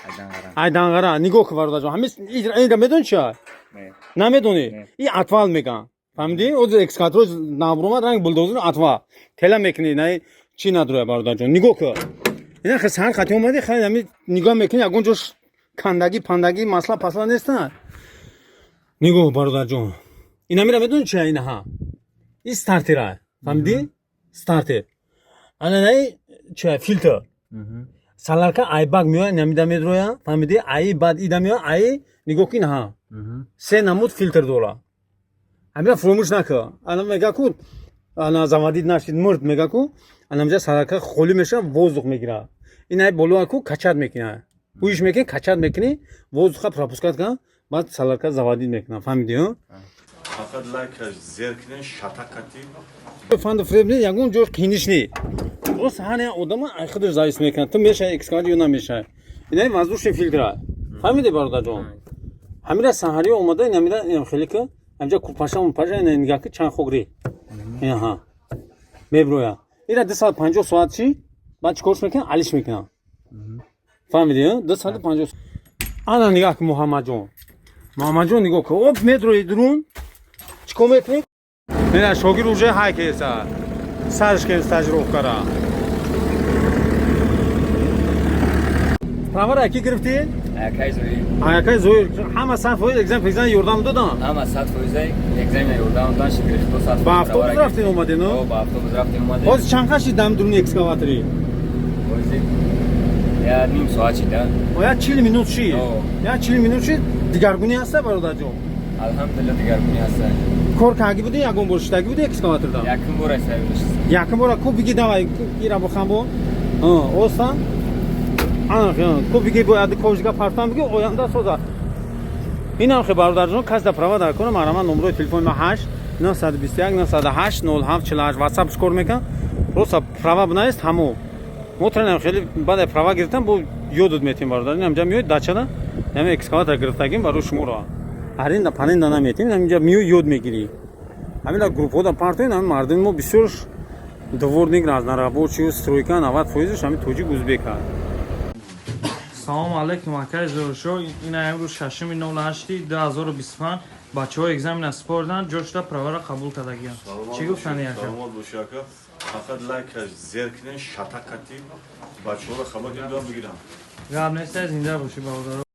Куҷоя? Ай Данғара. Нигоҳ кун, бародарҷон, ҳамин инра медони чия? Намедонӣ? И отвал меган, фаҳмидӣ? Оз экскаватор набуромад, ранг булдозер отвал тела мекунӣ, на чӣ надроя. Бародарҷон, нигоҳ кун, ина хе саҳар хати омадӣ, хай ҳами нигоҳ мекунӣ, ягон ҷош кандагӣ пандагӣ масла пасла нестан. Нигоҳ, бародарҷон, инамира медони чия? Инаҳа, и стартера, фаҳмидӣ? Стартер. Ананаи чия? Филтр. Солярка ай бак меояд, намида медроя, фаҳмидӣ? Аи баъд ида меояд, аи. Нигоҳ кун, инаҳа, се намуд филтр дора. Ҳамира фуромӯш накун. Ана мега ку, ана заводить нашид, мурд мега ку. Анамҷа солярка холӣ мешава, воздух мегирад. Ин ай болоа ку, качать мекунад, ҳуиш мекунӣ, качать мекунӣ, воздуха пропускать кунад, баъд солярка заводить мекунад, фаҳмидӣ? Фақат лайкаш зер кунен, шатакати. Фанду фреб не, ягон ҷош қиниш не, просто ҳар як одама ай худаш завис мекунад, ту мешавӣ экскаватор ё намешавӣ. Инаи воздушный фильтра, фаҳмидӣ, бародарҷон? Ҳамира саҳарӣ омада, инамира инам хеле ки ҳамҷа купаша мупаша, ина нигаҳ ки чанд хок ри, инаҳа меброя. Ира 250 соат чи, баъд чӣ корш мекунад? Алиш мекунад, фаҳмидӣ? 250. Ана нигаҳ ки, Муҳаммадҷон, Муҳаммадҷон, нигоҳ ки, оп, медрои дурун, чӣ кор мекунӣ? Ина шогир уже ҳай кеса, сарш кен стажировкара. Правара ки гирифтӣ? Акай Зоир. Акай Зоир ҳама 100% экзамен пекзан ёрдам додан? Ҳама 100% экзамен ёрдам додан, шукри Худо, 100%. Ба автобус рафтен омаден? О, ба автобус рафтем омадем. Ҳозир чанд қаши дам дуруни экскаватори? Ҳозир я ним соат шида. Я 40 минут ши. О. Я 40 минут ши. Дигаргунӣ ҳаста, бародарҷон? Алҳамдулилла, дигаргунӣ ҳаста. Кор карги буди, ягон бор шидаги буди экскаваторда? Якум бор аст. Якум бора. Ку биги, давай ира бухан бо осан. Ку биги, бояд ковжига партам, биги, оянда соза. Инам хе, бародарҷон, кас да права дар кунам, марама номрои телефони ма 8 921 908 07 48, ватсап кор мекунам. Просто права бинаист, ҳамо мо тренам хеле баъд права гирифтам, бо ёдут метем, бародар. Инам ҷа меояд дачада, ҳама экскаватор гирифтагим, барои шуморо аренда паненда наметем. Инам ҷа меои, ёд мегирӣ. Ҳамина группҳода партоин. Ҳами мардуми мо бисёр дворник, разнорабочий, стройка, 90 фоизаш ҳами тоҷик, узбек аст. Салому алайкум, акай Зоиршо. Ина имрӯз 6-уми 08-и 2025 бачаҳо экзамена спордан, ҷошта правара қабул кардагиям. Чӣ гуфтани, ака? Саломат боши, ака. Фақат лайкаш зер кунен, шатакати, бачаҳоро хабар кунем, бигирам. Гап неста, зинда бошӣ, бародаро.